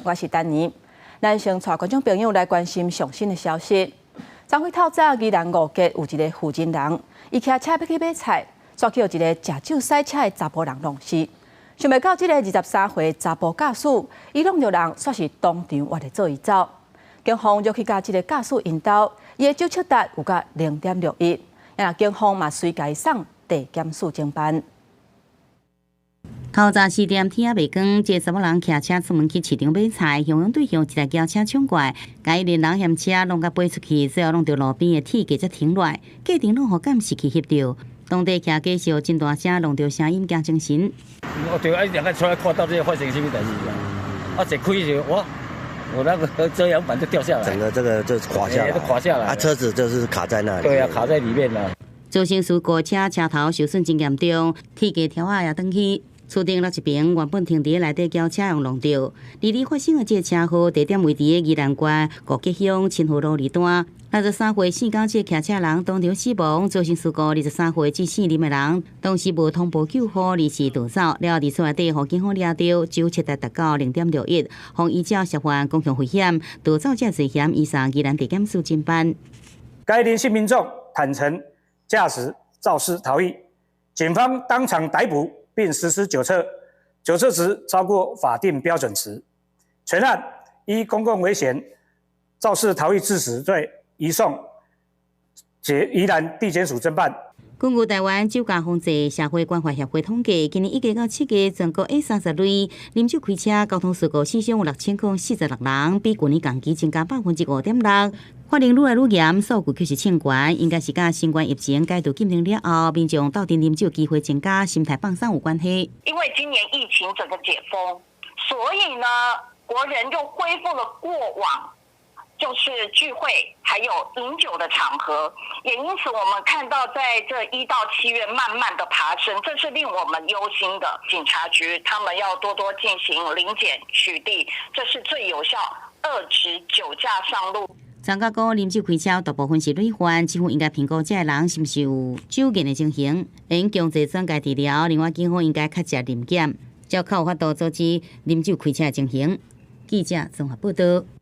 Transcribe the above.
我是丹妮。咱先帶觀眾朋友來關心上新的消息。昨昏透早，宜蘭五結有一个婦人人，伊騎車欲去買菜，煞去予一个食酒駛車的查埔人弄死。想袂到這个23歲查埔駕駛，伊挵著人煞是當場活咧做伊走。警方就去共這个駕駛𪜶兜，伊的酒測值有到0.61，啊，警方嘛隨共伊送地檢署偵辦。透早4點天猶未光，這个查某人騎車出門去市場買菜，向陽對向一台轎車衝過來，共伊連人嫌車挵共飛出去，最後挵著路邊的鐵架才停落來，過程攏予監視器翕著。當地騎機時真大聲，挵著聲音驚精神。我對啊，兩個出來看到這發生什麼代誌啊？啊，一開就哇，我那個遮陽板就掉下來，整個這個就垮下來，都垮下來，啊，車子就是卡在那裡。對啊，卡在裡面啦。造成事故車車頭受損真嚴重，鐵架條仔也斷去。厝頂落一爿原本停佇內底轎車用挵著。二二發生的這個車禍地點位佇宜蘭縣五結鄉清河路二段。63歲姓江這個騎車人當場死亡，造成事故23歲這姓林的人當時無通報救護，而是逃走。了後佇厝內底予警方掠著，酒測值達到0.61，予依照涉犯公共危險逃走這罪嫌移送宜蘭地檢署偵辦。該林姓民眾坦承駕駛肇事逃逸，警方當場逮捕，並實施酒測，酒測值超過法定標準值。全案依公共危險肇事逃逸致死罪移送宜蘭地檢署偵辦。根據台灣酒駕防治社會關懷協會統計，今年1月到7月，全國 A 30類啉酒開車交通事故死傷有6046人，比舊年同期增加5.6%。法令愈來愈嚴，數據卻是衝懸，應該是佮新冠疫情解除禁令了後，民眾鬥陣啉酒機會增加，心態放鬆有關係。因為今年疫情整個解封，所以呢，國人又恢復了過往就是聚會還有飲酒的場合，也因此我們看到在這1到7月慢慢的爬升，這是令我們憂心的。警察局他們要多多進行臨檢取締，這是最有效遏止酒駕上路。專家講，啉酒開車大部分是累犯，政府應該評估這个人是毋是有酒癮的情形，應強制轉介治療。另外，警方應該較濟臨檢，才較有法度阻止啉酒開車的情形。記者綜合報道。